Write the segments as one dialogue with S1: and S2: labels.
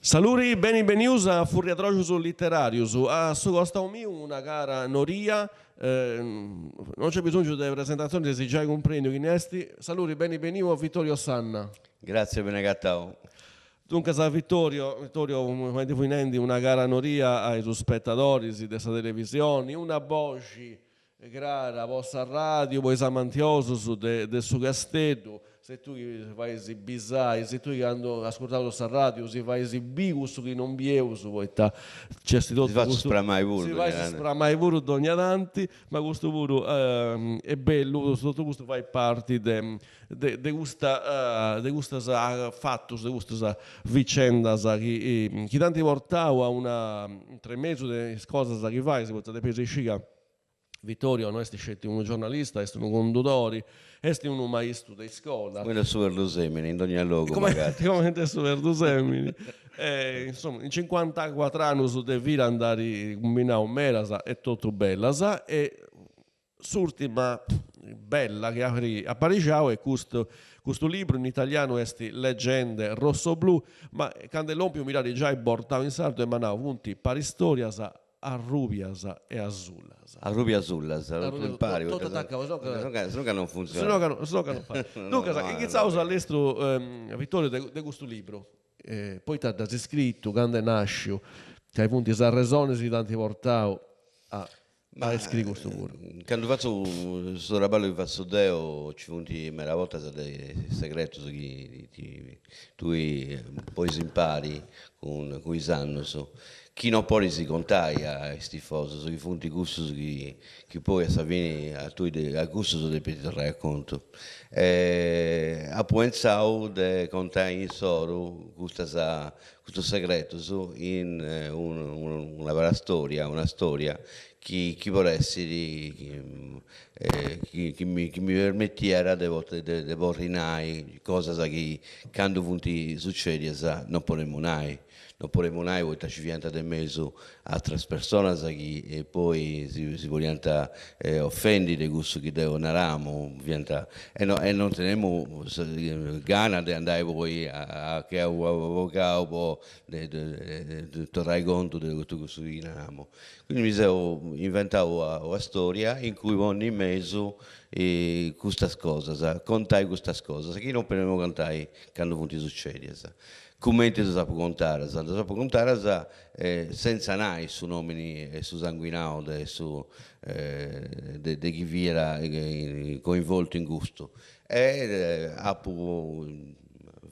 S1: Saluri, beni benius a Furriadroxus Literarius. A su costau miu una cara nodia, non nc'est bisongiu de presentatzionis eis giai cumprendiu chini est. Saluri, beni beniu a Vittorio Sanna.
S2: Gratzias, beni agatau.
S1: Duncas Vittorio, Vittorio cumenti fui nendi una cara nodia a is spetadoris de sa televisioni, una boxi Crara po sa radiu, po is amantiosus de su Casteddu, ses tui chi fais bisai, ses tui chi candu ascurtaus sa radiu si fais bì cussu chi non bieus poita nc'est totu
S2: Si fatzu spramai puru
S1: si fais spramai puru dogna tanti, ma custu puru est bellu, totu custu fait parti de de custa de custas fatus, de custas vicendas chi chi t'ant portau a una intremesu de is cosas chi fais, poita depeis scì ca Vittorio no est sceti unu giornalista, est unu condudori, est unu maistu de iscola.
S2: Comente su perdusemini, in dogna logu
S1: m'agatas. Comente su perdusemini. Insoma, in cincuantacuatr'annus de vida nd'at cumbinau medas e totu bellas e S'urtima bella chi at aparixau est custu custu libru, in italianu est Leggende rossoblù, ma candu est lompiu mi dd'at giai bortau in sardu e m'at nau funt paristorias arrubias e
S2: asulas. Arrubias asulas, totu impari,
S1: totu atacau,
S2: sinò ca non funtzionat.
S1: Sinò ca non fait. Duncas, inghizaus a lestru Vittorio de custu libru, poita dd'as scritu, candu est nasciu, cali funt is arresonis chi t'ant portau a A scriri custu puru.
S2: Candu fatzu su traballu chi fatzu deu nci funt meda bortas de segretus chi ti tui podis impari cun cun is annus, chi non podis contai a is tifosus, chi funt cussus chi chi poi a sa fini a tui a cussus depint torrai a contu. E apu pentzau de contai insoru custas custus segretus in una parastoria, una storia chi chi podit essiri chi chi mi chi mi permitiat de podi de podi nai cosas chi candu funt sucedias non podemu nai non podemu nai poita nci fiant de mesu ateras personas chi poi si si podiant ofendi de cussu chi deu naramu, fiant e no e non tenemu gana de andai poi a che a u avocau po de de torrai contu de totu cussu chi naramu. Quindi mi seu inventau una storia in cui ponni in mesu custas cosas, contai custas cosas chi non podemu contai candu funt sucedias. Cumenti ddas apu contadas? Ddas apu contadas senza nai su nomini e su sanguinau de su de de chi fiat coinvoltu in custu e apu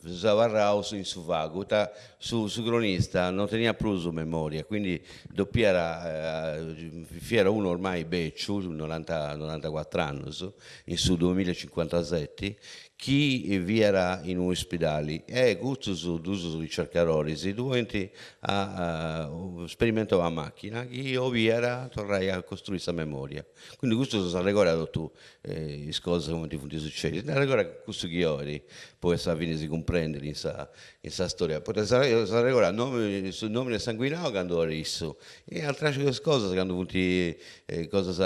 S2: seu abarrau in su vagu, poita su su cronista non teniat prus memoria, quindi depiat fiat unu ormai beciu, noranta norantacuatr'annus, in su duemillacincuantaseti, chi fiat in unu ispidali e custus dus ricercadoris ddu ant a sperimentau una machina chi 'oliat torrai a costrui sa memoria. Quindi custu s'arregordat totu is cosas cumenti funt sucedias, nd'arregordat cussu chi 'olit, poi a sa fini si cumprendit in sa in sa storia, poita s'arregordat su nomini e sanguinau candu 'olit issu E ateras cosas candu funt cosas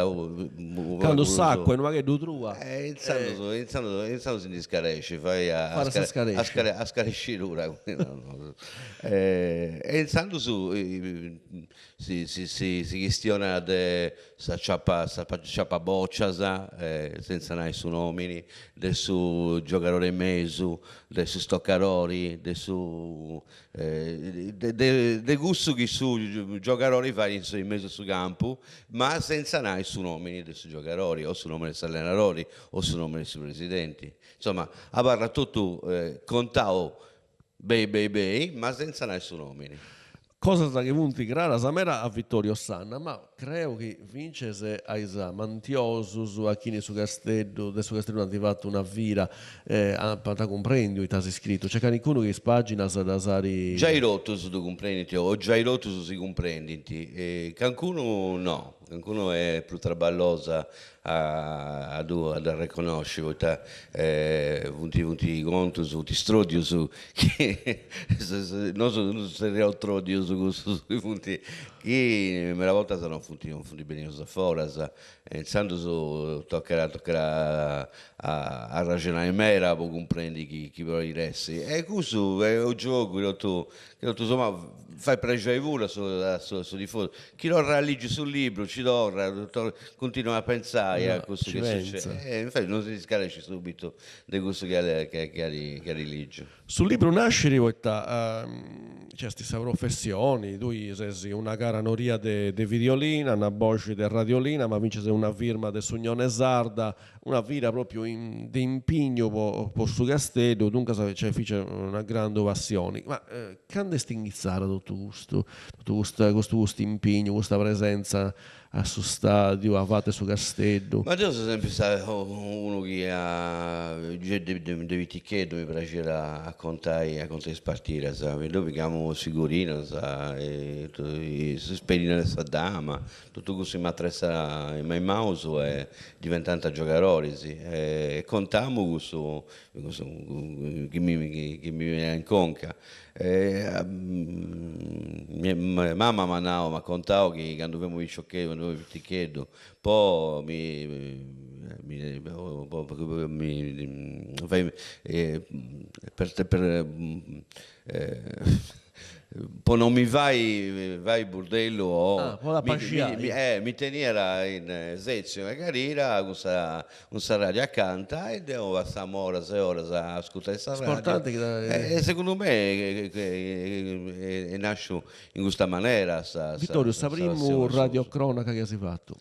S1: Candu s'acua est unu pagheddu trua.
S2: E intzandus intzandus intzandus si ndi scarescit, fait a scarescidura E intzandus si si si si chistionat de s'aciapa s'aciapabocias, senza nai su nomini, de su giogadori 'e mesu, de su stocadori, de su de cussu chi su giogadori fait in mesu a su campu, ma senza nai su nomini de su giogadori o su nomini de s'allenadori o su nomini de su presidenti. Insoma, abarrat totu contau bei bei bei, ma senza nai su nomini.
S1: Cosas chi funt craras meda a Vittorio Sanna, ma creu chi fintzas a is amantiosus, a chini su Casteddu, de su Casteddu ant fatu una vida, apant cumprendiu ita as scritu. Nc'est calincunu chi is paginas ddas at.
S2: Giai totus ddu cumprendint o giai totus si cumprendint, cancunu no. Calincunu est prus traballosa a ddu a dd'arreconnosci poita funt funt contus, funt stròddius chi nosu ddus tzerriaus tròddius cussus chi funt chi meda bortas non funt non funt benius a foras E intzandus tocat tocat a arraxonai meda po cumprendi chi chi podit essi. E cussu est unu giogu chi totu chi totu somau fait prexei puru a su a su a su tifosu. Chi torrat a ligi su libru ci torrat, continuat a pentzai a cussu chi est sucediu. E infati non si scarescit subitu de cussu chi at chi at chi at ligiu.
S1: Su libru nascit poita nc'est sa professioni, tui ses una cara nodia de Videolina, una boxi de Radiolina, ma fintzas una firma de s'Unione Sarda, una vida propriu de impignu po su Casteddu, duncas nc'est fintzas una grandu passioni. Ma candu est inghitzada totu custu, totu custa custu custu impignu, custa presenza a su stadiu avatu 'e su Casteddu.
S2: Ma deu seu sempri stau unu chi giai de piticheddu mi praxiat a contai a contai is partidas, deu pigamu is figurinas, is pedinas de sa dama, totu cussu chi m'atressat in is manus e diventant giogadoris e contamu cussu cussu chi mi chi mi beniat in conca Mama m'at nau, m'at contau chi candu femu piciocheddu, candu femu piticheddu, po mi mi mi fai per per po non mi fai fai burdellu o mi teniat in setziu in una cadira cun sa cun sa radio acanta e deu passamu oras e oras a ascurtai sa radio e segundu mei est nasciu in custa manera sa
S1: Vittoriu, sa primu radiocronaca chi as fatu?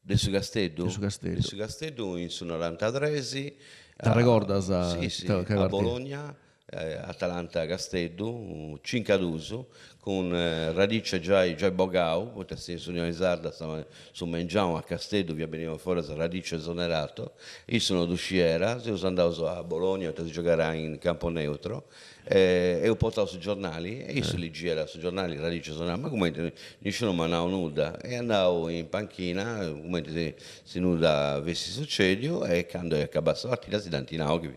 S2: De su Casteddu?
S1: De su Casteddu.
S2: De su Casteddu in su norantatres.
S1: T'arregordas?
S2: Si, si, a Bologna Atalanta Casteddu, cincu a dus, cun Radice giai giai bogau, poita s'Unione Sarda su mengianu a Casteddu fiat beniu a foras Radice esonerato, issu no ddu sciera, seus andaus a Bologna poita si giogara in campo neutro e eus portau su giornali e issu ligiat su giornali Radice esonerato, ma cumenti nisciunu m'at nau nudda, est andau in panchina cumenti si nudda fessit sucediu e candu est acabada sa partida si dd'ant nau chi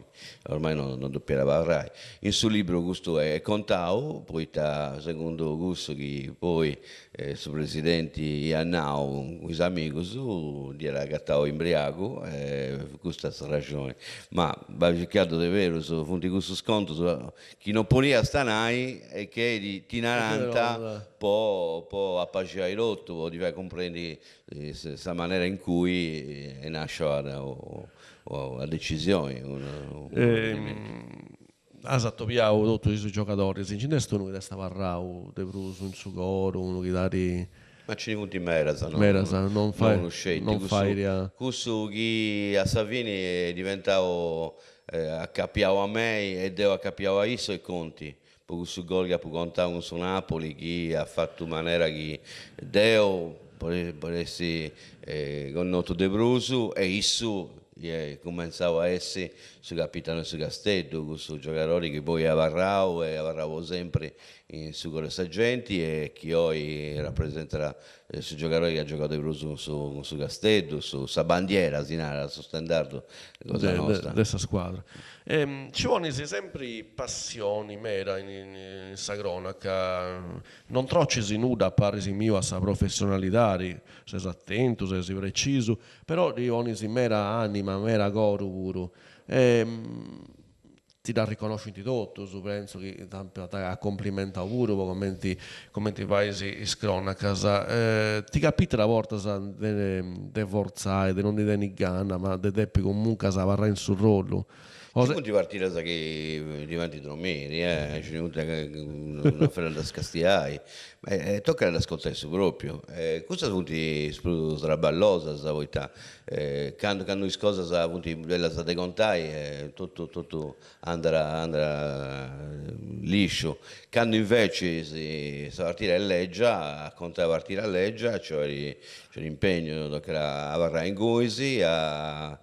S2: Ormai no no depiat abarrai. In su libru custu est contau, poita segundu cussu chi poi su presidenti iat nau cun is amigus, dd'iat agatau imbriagu e custa est sa raxoni. Ma bai circaddu de berus, funt cussus contus chi non podiast nai e chi ti narant po po apaxiai totu, po ti fai cumprendi sa manera in cui est nascia Una decisioni, unu
S1: provedimentu. As atobiau totu is giogadoris, nci nd'est unu chi t'est abarrau de prus in su coru, unu chi t'at.
S2: Ma nci ndi funt medas,
S1: no Medas, non fait unu
S2: sceti, non fait a. Cussu chi a sa fini est diventau acapiau a mei e deu acapiau a issu est Conti, po cussu gol chi apu contau cun su Napoli chi at fatu manera chi deu podessi connotu de prus e issu iat cumentzau a essi su capitanu de su Casteddu, cussu giogadori chi poi est abarrau e abarrau po sempri in su coru 'e sa genti e chi oi rapresentat su giogadori chi at giogau de prus cun su cun su Casteddu, su sa bandiera si narat, su stendardu
S1: cosa nosta. De sa scuadra. Ci ponis sempri passioni meda in sa cronaca, non trocis nudda a parri miu a sa professionalidadi, ses atentu, ses precisu, però ddi ponis meda anima, meda coru puru. Ti dd'arriconnoscint totus, pentzu chi t'ant cumplimentau puru po cumenti cumenti fais is cronacas. Ti capitat a bortas de de fortzai, de non ndi tenni gana, ma de depi comuncas abarrai in su rollu.
S2: Nci funt partidas chi ti faint dromiri, nci funt chi non fait a ddas castiai, e tocat a ddas contai su propriu. Custas funt is prus traballosas, poita Candu candu is cosas funt bellas de contai totu totu andat andat lisciu, candu invecis sa partida est lègia, a contai una partida lègia nci 'olit nci 'olit impegnu, tocat a abarrai ingunis a.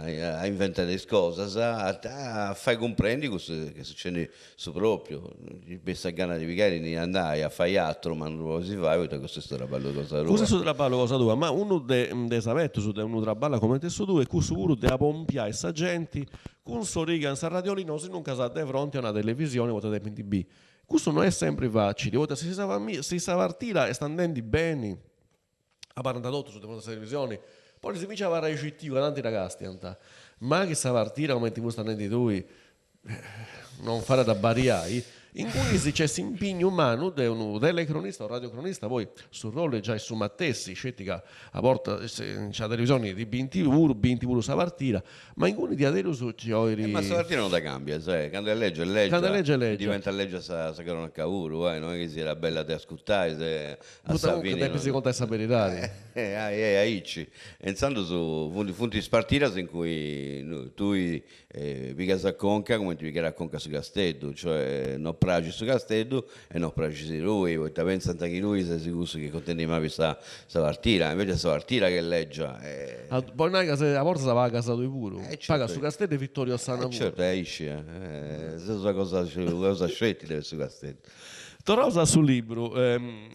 S2: a inventai is cosas, a fai cumprendi cussu chi sucedit su propriu, ti bessit gana de pigai e ndi andai a fai aturu, ma non ddu podis fai poita custu est su traballu cosa tua.
S1: Custu est su traballu cosa tua, ma unu de is abetus de unu traballu cumenti su tuu est cussu puru de apompiai sa genti cun s'origa in sa radiolina o sinuncas de fronti a una televisioni poita depint biri. Custu no est sempri facili, poita si sa si sa partida est andendi beni abarrant totus de fronti a sa televisioni, podis finzas abarrai citiu ca tanti dda castiant, ma chi sa partida cumenti fusti andendi tui non fait a dda bariai, ingunis nc'est s'impignu mannu de unu telecronista o radiocronista, poi su ruolu est giai su matessi, sceti ca a bortas in sa televisioni ti bint puru, bint puru sa partida, Ma inguni diaderus nci
S2: 'olit. Ma sa partida non dda cambias, eh, candu est lègia est lègia.
S1: Candu est lègia est lègia.
S2: Diventat lègia sa sa cronaca puru, eh, no est chi siat bella de ascurtai, se
S1: a sa fini. Depis contai sa beridadi.
S2: Eh, est aici. E intzandus funt funt is partidas in cui tui pigas a conca cumenti pigat a conca su Casteddu, cioè no praxit su Casteddu e no praxit tui, poita pentzant chi tui ses cussu chi est contendi mali sa sa partida, invece est sa partida chi est lègia
S1: e. Po nai ca a bortas pagas tui puru, pagat su Casteddu e Vittorio Sanna puru.
S2: Certu, est aici, seus una cosa una cosa sceti de su Casteddu.
S1: Torraus a su libru,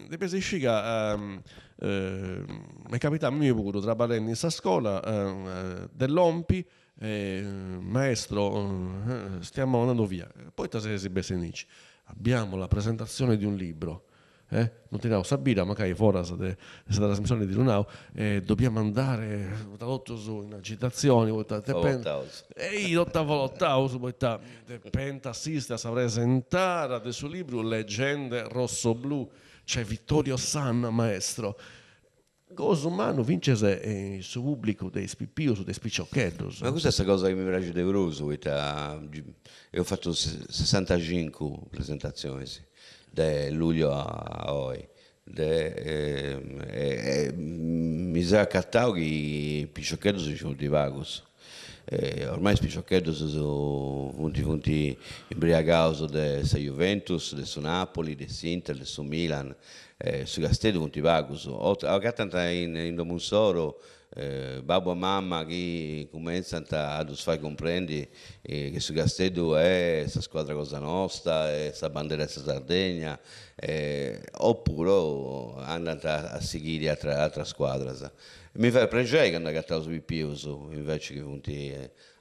S1: depis sciri ca m'est capitau a mimi puru, traballendi in sa scola, de lompi Maestro, stiamo andando via, poita seis bessendi Abbiamo la presentazione di un libro, eh, non ti nau sa bidda, mancai foras de sa trasmissioni ti ddu nau, e dobbiamo andare, totus in agitazioni, poita depent, ei totu avolotaus, poita depent assisti a sa presentada de su libru Leggende rossoblù, c'è Vittorio Sanna, maestro. Gosu mannu fintzas in su pubblicu de is pipius, de is piciocheddus.
S2: Ma custa est sa cosa chi mi praxit de prus, poita eus fatu sessantacincu presentatzionis de luglio a oi, de e mi seu acatau chi piciocheddus nci funt pagus, ormai is piciocheddus funt funt imbriagaus de sa Juventus, de su Napoli, de s'Inter, de su Milan, Su Casteddu funt pagus, agatant in domu insoru babbu e mama chi cumentzant a ddus fai cumprendi chi su Casteddu est sa scuadra cosa nosta, est sa bandera de sa Sardegna, opuru andant a sighiri ateras scuadras. Mi fait prexeri candu agataus pipius inveci chi funt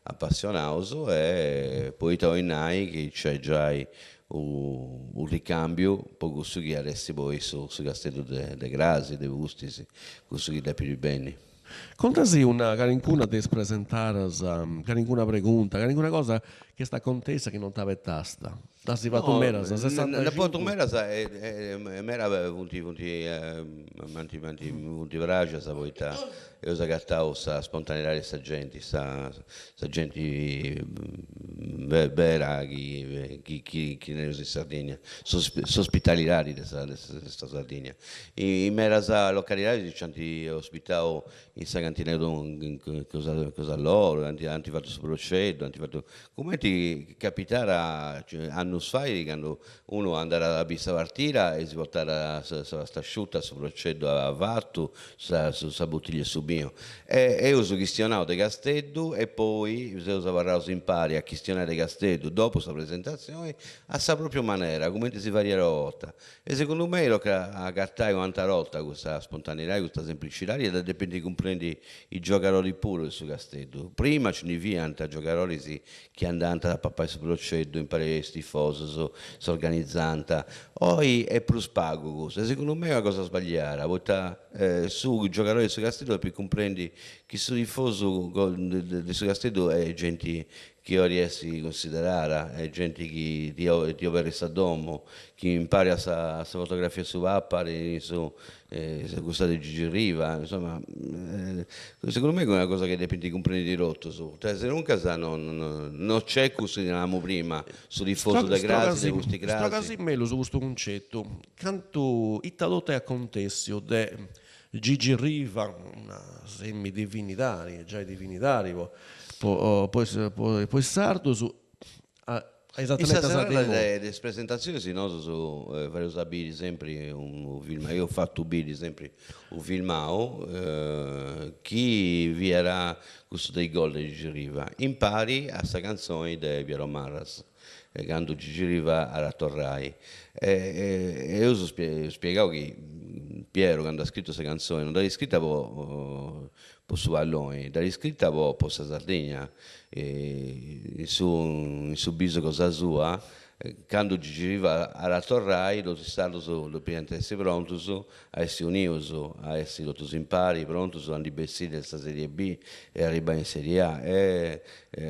S2: apassionaus e poita 'olit nai chi nc'est giai unu ricambiu po cussu chi at essi poi su Casteddu de crasi, de pustis, cussu chi depit benni.
S1: Contasì una calincuna de is presentadas, calincuna pregunta, calincuna cosa chi est acontessa chi non t'abetasta. Nd'as fatu medas,
S2: sessantacincu. Nd'apu fatu medas e meda funt funt m'ant m'ant mi funt praxias poita eus agatau sa spontaneidadi de sa genti, sa sa genti bera chi chi chi teneus in Sardigna, s'ospitalidadi de sa de sa Sardigna. In medas localidadis nci ant ospitau in sa cantina cosa cosa loru, ant ant fatu su proceddu, ant fatu Cumenti capitat annus fait candu unu andat a biri sa partida e si portat sa pasta asciuta, su proceddu avatu, sa buttiglia 'e su binu. E eus chistionau de Casteddu e poi seus abarraus impari a chistionai de Casteddu dopu sa presentazioni a sa propriu manera, cumenti si fadiat una 'orta. E segundu mei tocat a agatai un'atera 'orta custa spontaneidadi, custa semplicidadi e dda depint cumprendi is giogadoris puru de su Casteddu. Prima nci ndi fiant giogadoris chi andànt a papai su proceddu impari a is tifosus, s'organizànt. Oi est prus pagu custu e segundu mei est una cosa sbagliada, poita su giogadori de su Casteddu depit cumprendi chi su tifosu de su Casteddu est genti chi 'olit essi cunsiderada, est genti chi ti ti oberrit sa domu, chi impari a sa fotografia 'e su Papa tenit su cussa de Gigi Riva, insoma, segundu mei est una cosa chi depint cumprendi totus, poita sinuncas no no nc'est cussu chi naramu prima, su tifosu de crasi, de pustis crasi.
S1: Strogasì mellus custu cuncetu, cantu ita totu est acontessiu de Gigi Riva, una semidivinidadi, giai divinidadi po po is po is sardus, a. A is atletas
S2: de imoi. De is presentatzionis nosus fadeus a biri sempri unu filmau, eus fatu biri sempri unu filmau chi fiat cussu de is gol de Gigi Riva, impari a sa cantzoni de Piero Marras, candu Gigi Riva at a torrai. E eus spiegau chi Piero candu at scritu sa cantzoni non dd'at scrita po po su palloni, dd'at iscrita po po sa Sardigna, in su in su bisu cosa sua, candu Gigi Riva at a torrai totus is sardus depiant essi prontus a essi unius, a essi totus impari prontus a ndi bessiri de sa serie B e arribbai in serie A e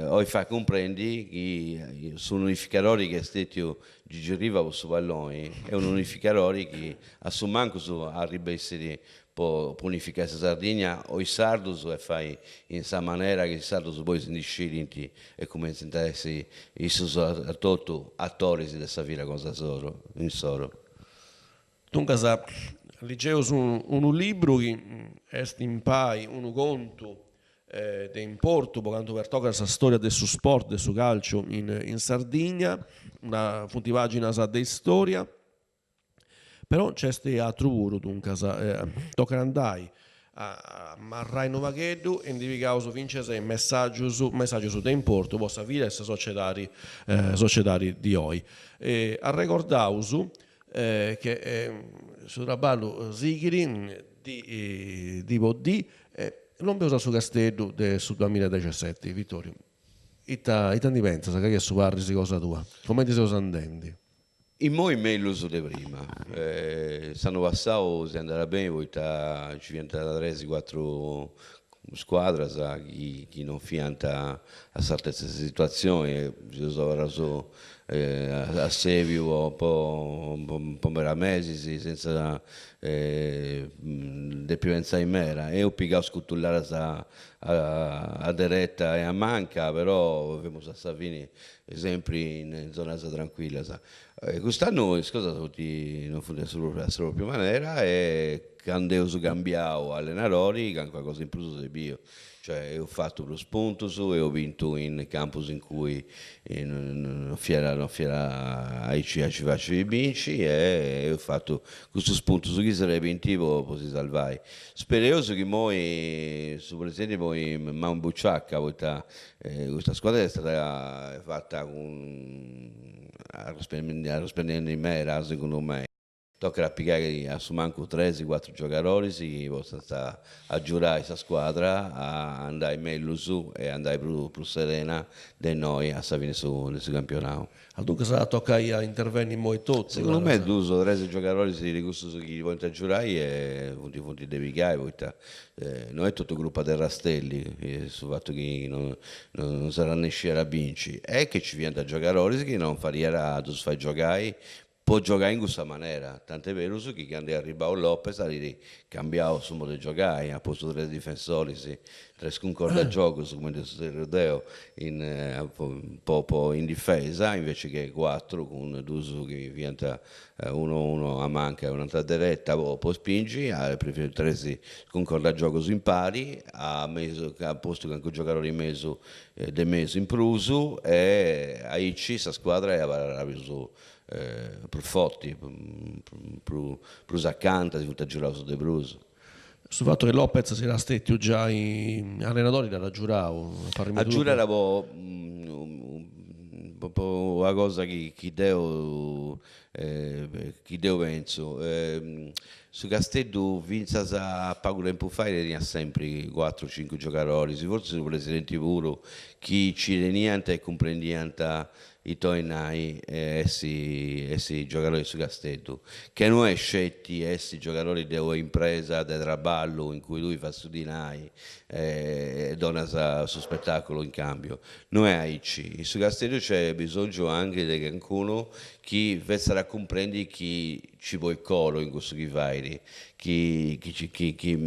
S2: oi fait cumprendi chi s'unificadori chi est stetiu Gigi Riva po su palloni est unu unificadori chi a su mancus arribessit po unificai sa Sardigna o is sardus e fai in sa manera chi is sardus poi si ndi scidint e cumentzint a essi issus a totu atoris de sa vida cosa insoru.
S1: Duncas ligeus unu libru chi est impai unu contu de importu po cantu pertocat sa storia de su sport de su calciu in Sardigna, una funt paginas de istoria Però nc'est atru puru, duncas, tocat andai a marrai unu pagheddu e ndi pigaus fintzas messàgius, messàgius de importu po sa vida e sa sociedadi sociedadi di oi. Arregordaus che su traballu sighit dì dì po dì e lompeus a su Casteddu de su duamilla e dexesseti, Vittoriu, ita ita ndi pentzas, cali est su parri cosa tua, cumenti seus andendi?
S2: Immoi mellus de prima. S'annu passau si andat beni poita nci fiant tres cuatru scuadras chi non fiant a s'artezza de sa situatzioni e seus abarraus a sèbiu po po meda mesis senza depi pentzai meda. Eus pigau scutulladas a dereta e a manca però femus a sa fini sempri in zonas trancuillas. Cust'annu is cosas funt non funt a sa propriu manera e candu eus cambiau allenadori calincuna cosa in prus s'est biu, cioè eus fatu prus puntus, eus bintu in campus in cui non fiat non fiat aici aici facili binci e eus fatu custus puntus chi serbint po po si salvai. Spereus chi immoi su presidenti ponit manu in buciaca poita Custa scuadra est stada fata cun arrespendi meda, segundu mei. Tocat a pigai a su mancu tres cuatru giogadoris chi potzant agiudai sa scuadra a andai mellus e andai prus serena de innoi a sa fini de su campionau.
S1: Duncas at a tocai a intervenni immoi totu.
S2: Segundu mei dus o tres giogadoris de cussus chi podint agiudai funt funt de pigai, poita no est totu crupa de Rastelli su fatu chi non non s'arrannesciat a binci, est chi nci fiant giogadoris chi non fadiat a ddus fai giogai po giogai in cussa manera, tant'est berus chi candu est arribau Lopez at cambiau su modu de giogai, at postu tres difensoris, tres cuncorda giogus, cumenti ddus zerriu deu, in po po in difesa, inveci che cuatru cun dus chi fiant unu unu a manca e un'atru a dereta po po spingi, at preferiu tres cuncorda giogus impari, at mesu at postu calincunu giogadori in mesu de mesu in prus e aici sa scuadra est abarrada prus prus forti, prus acanta, si funt agiudaus de prus.
S1: Su fatu chi Lopez siat stètiu giai allenadori dd'at agiudau, a parri miu.
S2: Agiudat po po una cosa chi chi deu chi deu pentzu. Su Casteddu fintzas a pagu tempus fait teniat sempri cuatru cincu giogadoris, fortzis su presidenti puru, chi ci teniant e cumprendiant Ita 'olit nai essi essi giogadori de su Casteddu, che no est sceti essi giogadori de una impresa de traballu in cui tui fas su dinai e donas su spetaculu in cambiu, no est aici, in su Casteddu c'est bisongiu anche de calincunu chi fetzat a cumprendi chi ci ponit coru in cussu chi fait, chi chi chi chi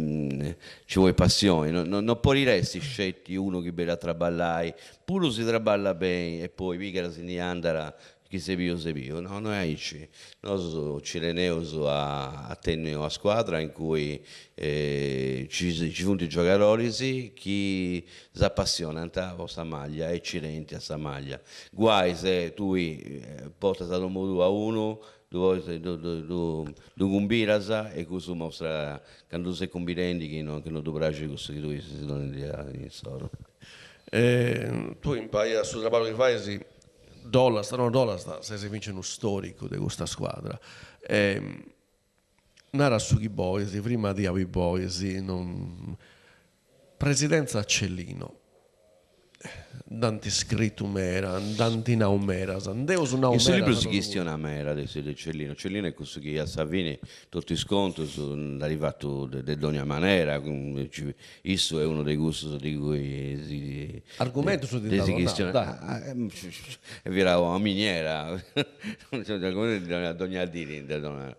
S2: ci ponit passioni, no no podit essi sceti unu chi benit a traballai Puru si traballat beni e poi pigat si ndi andat Chi ses biu ses biu, no no est aici, nosu ci teneus a tenni una scuadra in cui ci ci funt giogadoris chi s'apassionant po sa maglia e ci tenint a sa maglia, guai se tui portas a domu tua unu, ddu ddu ddu cumbidas e cussu mostrat candu ses cumbidendi chi no chi no ddu praxit cussu chi tui ses donendi a insoru.
S1: Tui impari a su traballu chi fais dd'ollas o no dd'ollas, ses finzas unu storicu de custa scuadra. Nara su chi bois, frima ti aundi bois, non. Presidenza Cellino. Nd'ant scritu meda, nd'ant nau medas, nd'eus nau
S2: In su libru si chistionat meda de de Cellino, Cellino est cussu chi a sa fini totu is contus nd'at fatu de dogna manera, Issu est unu de cussus de cui si
S1: Argumentus ti
S2: nd'at donau, dai. Fiat una miniera, dogna dì nd'at donau.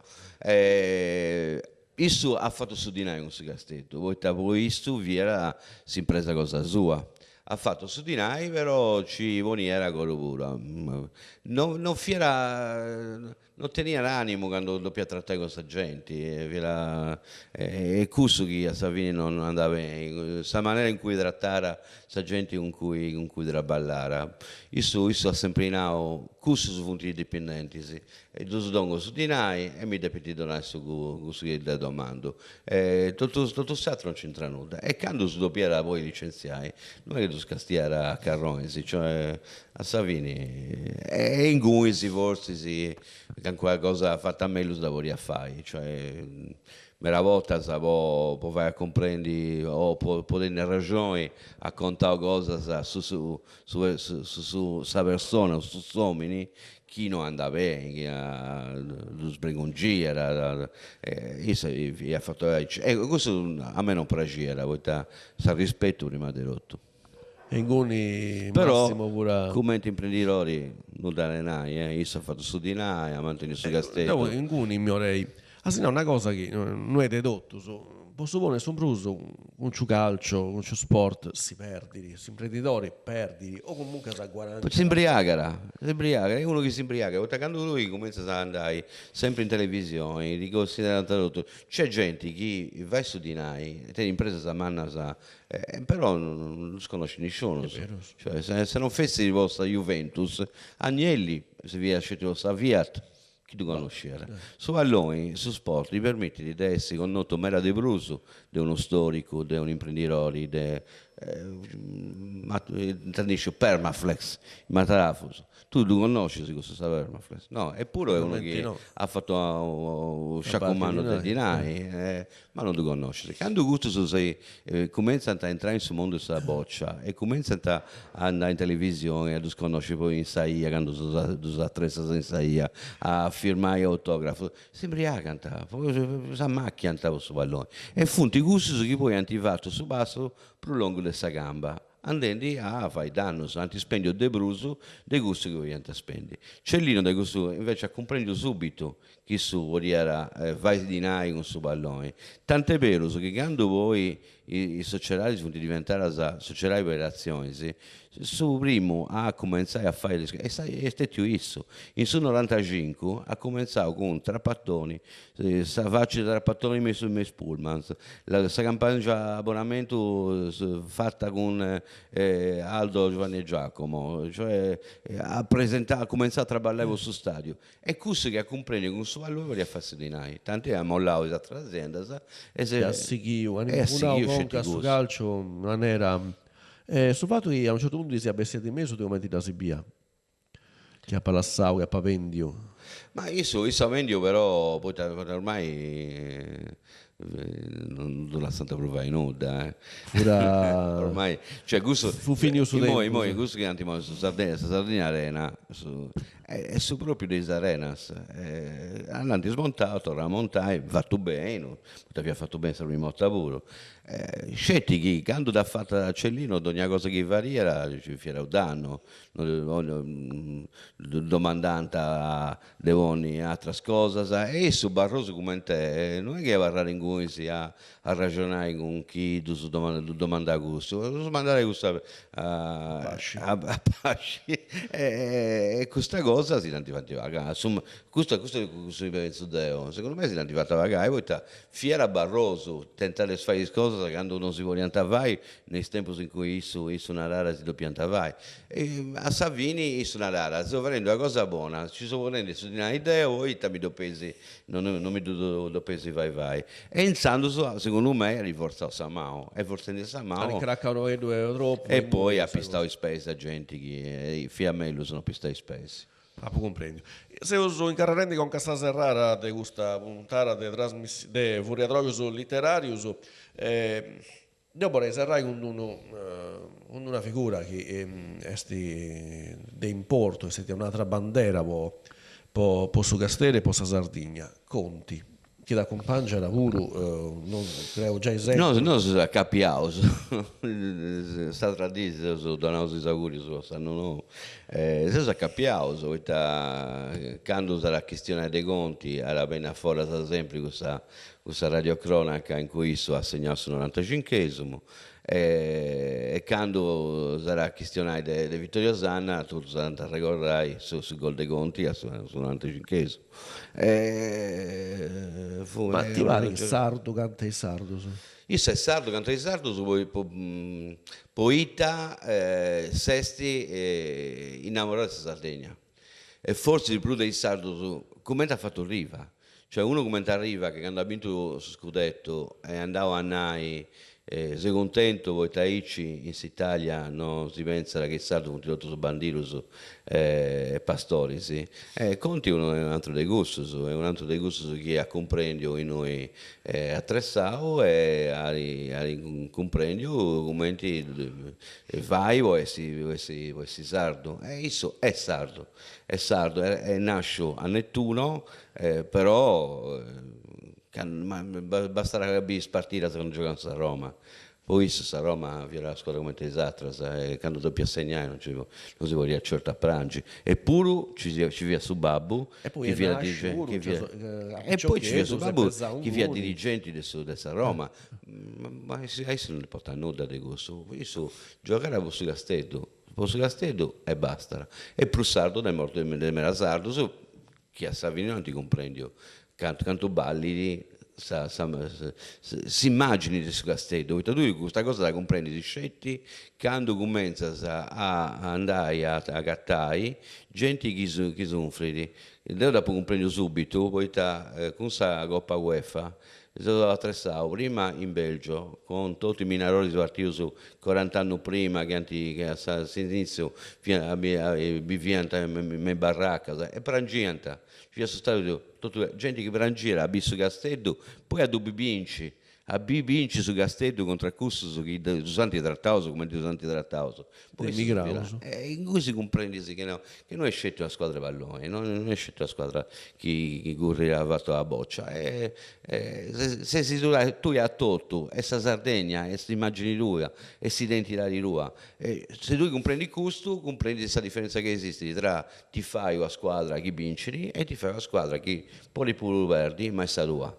S2: Issu at fatu su dinai cun su Casteddu, poita po issu fiat s'impresa cosa sua. At fatu su dinai però ci poniat coru puru. No no fiat No teniat animu candu depiat tratai cun sa genti, fiat e cussu chi a sa fini non andat beni, sa manera in cui tratat sa genti cun cui cun cui traballat. Issu issu at sempri nau, cussus funt is dipendentis, e ddus dongu su dinai e mi depint donai su cussu chi deu domandu. E totu totu s'aturu non c'intrat nudda. E candu ddus depiat poi licenziai, no est chi ddus castiat a carronis, cioè A sa fini, e ingunis fortzis calincuna cosa fata mellus dda podiat fai, cioè meda bortas po po fai a cumprendi o po po tenni arraxoni at contau cosas su su su su sa persona o su s'omini chi no andat beni, chi ddu sbregungiat, issu iat fatu aici, e cussu a mei non praxiat poita s'arrispetu prima de totu.
S1: E inguni Massimo
S2: puru. Però cumenti imprendidori nudda de nai, eh, issu at fatu su dinai, at manteniu su Casteddu.
S1: Deu inguni mi 'orei a si nai una cosa chi no est de totus, po su bonu e su prus cun su calcio, cun su sport si perdit, s'imprendidori perdit o comunque guadangiat.
S2: S'imbriagat, s'imbriagat, est unu chi s'imbriagat, poita candu tui cumentzas a andai sempri in televisioni, ti considerant totu, nc'est genti chi fait su dinai, tenit impresas mannas Però non ddus connoscit nisciunus, cioè se non fessit po sa Juventus, Agnelli si fiat sceti po sa Fiat, chi ddu connosciat. Su palloni, su sport, ti permitit de essi connotu meda de prus de unu storicu, de un'imprendidori, de ita ndi sciu, Permaflex, matarafus Tui ddu connoscis cussu sa Permaflex? No, eppuru est unu chi at fatu unu sciacu mannu de dinai, ma non ddu connoscis. Candu custus si cumentzant a intrai in su mundu de sa bòcia e cumentzant a andai in televisioni, a ddus connosci poi in sa 'ia, candu ddus atressas in sa 'ia a firmai autografus, s'imbriagant, s'amàchiant po su palloni. E funt cussus chi poi ant fatu su passu prus longu de sa camba Andendi a fai dannus, ant spendiu de prus de cussu chi podiant spendi. Cellino de cussu invece at cumprendiu subitu chi issu podiat fai dinai cun su palloni, tant'est berus chi candu poi is sociedadis funt diventadas sociedadis per azionis, su primu a cumentzai a fai est stetiu issu. In su norantacincu at cumentzau cun Trapattoni Sa faci de Trapattoni me is pullmans, sa campagna abbonamentu fata cun Aldo, Giovanni e Giacomo, cioè at presentau, at cumentzau a traballai po su stadiu e cussu chi at cumprendiu cun su palloni podiat fai su dinai, tanti at mollau is ateras aziendas
S1: e at sighiu, at impunau conca a su calciu in manera, su fatu chi a unu certu puntu siat bessiu de mesu de cumenti dda si bia Chi apat lassau, chi apat bendiu.
S2: Ma issu, issu at bendiu però poita ormai non ddu lassant prus fai nudda eh.
S1: Fura.
S2: Ormai, cioè cussu.
S1: Fut finiu su tempus.
S2: Immoi, immoi cussu chi nant immoi su Sardegna, sa Sardigna Arena, su est su propriu de is arenas, dd'ant smontau, torrau a montai, fatu beni, poita fiat fatu beni sa prima 'orta puru Sceti chi candu dd'at fata Cellino dogna cosa chi fadiat ci fiat u dannu, domandant de. ponni atras cosas, e issu barrosu cument'est, no est chi abarrat ingunis a arraxonai cun chi ddus ddu domandat custu, ddus mandat cussa a a pasci e custa cosa si dd'ant fata pagai, custu custu est su chi pentzu deu, segundu mei si dd'ant fata pagai poita fiat barrosu, tentat de fai is cosas candu non si podiant fai in is tempus in cui issu issu narat si depiant fai. E a sa fini issu narat, seu fadendi una cosa bona, ci seu ponendi su dinai deu, poita mi depeis, non non mi ddu depeis fai fai. E intzandus segundu mei at fortzau sa manu, e fortzendi sa manu.
S1: At incracau unu pagheddu tropu.
S2: E poi at pistau is peis a genti chi fiat mellus no pistai is peis.
S1: Apu cumprendiu. Seus incarrerendi conca a sa serrada de custa puntada de trasmiss de Furriadroxus Literarius. Deu bolei serrai cun d'unu cun d'una figura chi est de importu, est stetia un'atra bandera po po su Casteddu e po sa Sardigna, Conti, chi t'acumpangiat puru, non creu giai sempri.
S2: Nosu nosu seus acapiaus, s'atra dì seus donaus is augurius po s'annu nou, seus acapiaus poita candu s'at a chistionai de Conti at a benni a foras sempri cussa cussa radiocronaca in cui issu at segnau su norantacinchesimu e candu s'at a chistionai de Vittorio Sanna totus ant a arregordai su gol de Conti a su norantacinchesimu.
S1: Ma ti parit sardu cant'e is sardus?
S2: Issu est sardu cant'e is sardus poita s'est innamorau de sa Sardegna e fortzis prus de is sardus, cumenti at fatu Riva, cioè unu cumenti a Riva chi candu at bintu su scudettu est andau a nai seu cuntentu poita aici in s'Italia no si pentzat chi is sardus funt totus bandidus e pastoris, e Conti est unu atru de cussus, est unu atru de cussus chi at cumprendiu innui at tressau e at cumprendiu cumenti fai po essi po essi po essi sardu e issu est sardu, est sardu, est nasciu a Nettuno però bastat a biri is partidas candu giogat cun sa Roma, po issu sa Roma fiat una scuadra cumenti is atras e candu depiat segnai non ci non si podiat certu a prangi, eppuru ci ci fiat su babbu chi fiat dirigenti e poi ci fiat su babbu chi fiat dirigenti de su de sa Roma Ma a issu non ddi portat nudda de cussu, issu giogat po su Casteddu, po su Casteddu e bastat. E prus sardu de de meda sardus chi a sa fini no ant cumprendiu cantu cantu ballit sa sa s'immagini de su Casteddu, poita tui custa cosa dda cumprendis sceti candu cumentzas a andai a agatai genti chi chi sunfrit. Deu dd'apu cumprendiu subitu poita cun sa Coppa Uefa Seu atressau prima in Belgio cun totu is minaroris partius corant'annus prima chi ant chi a s'initziu fiant biviant me is barracas e prangiant, nci fiat su stadiu totu genti chi prangiat a biri su Casteddu poi a ddu bi binci a bi binci su Casteddu contra a cussus chi ddus ant trataus cumenti ddus ant trataus
S1: Emigraus.
S2: E ingui si cumprendit chi no chi no est sceti una scuadra 'e palloni, no est sceti una scuadra chi currit avatu a bòcia, ses tui a totu, est sa Sardegna, est s'immagini tua, est s'identidadi tua. E si tui cumprendis custu, cumprendis sa diferenza chi esistit tra tifai una scuadra chi bincit e tifai una scuadra chi podit puru perdi, ma est sa tua.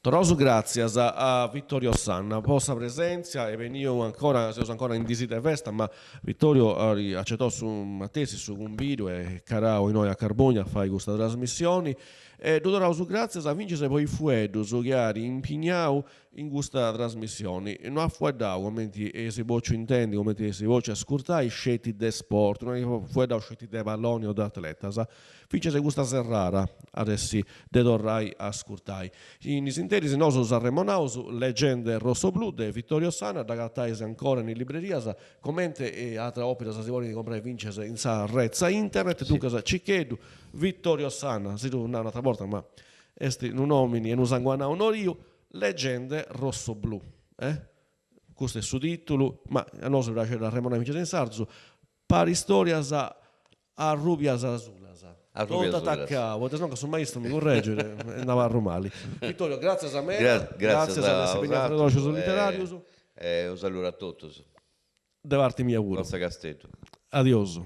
S1: Torraus gràtzias a Vittorio Sanna po sa presèntzia e beniu ancora, seus ancora in dis de festa, ma Vittorio at acetau su matessi su cumbidu e calau innoi a Carbònia a fai custa trasmissioni e ddu torraus gràtzias fintzas po is fueddus chi at impignau In custa trasmissioni no at fueddau, comenti eis pòtziu intendi, comenti eis pòtziu ascurtai, sceti de sport, no at fueddau sceti de palloni o de atletas. Fintzas custa serrada at essi de torrai a ascurtai. In is interis nosu s'arremonaus Leggende Rossoblù de Vittorio Sanna, dd'agatais ancora in is librerias, comente atras òperas si podint comporai fintzas in sa retza internet, duncas circheddu Vittorio Sanna, si ddu nau un'atra borta ma Est unu nòmini e unu sanguanau nodiu, Leggende rossoblù. Eh? Custu est su tìtulu, ma a nosu praxit a arremonai fintzas in sardu, Paristòrias arrùbias asulas. Totu atacau, poita sennò ca su maistu mi curregit e nd'abarru mali. Vittorio, gràtzias meda, gràtzias de essi benniu a Furriadroxus Literàrius.
S2: E unu saludu a totus.
S1: De parti mia puru.
S2: Forza Casteddu.
S1: Adiosu.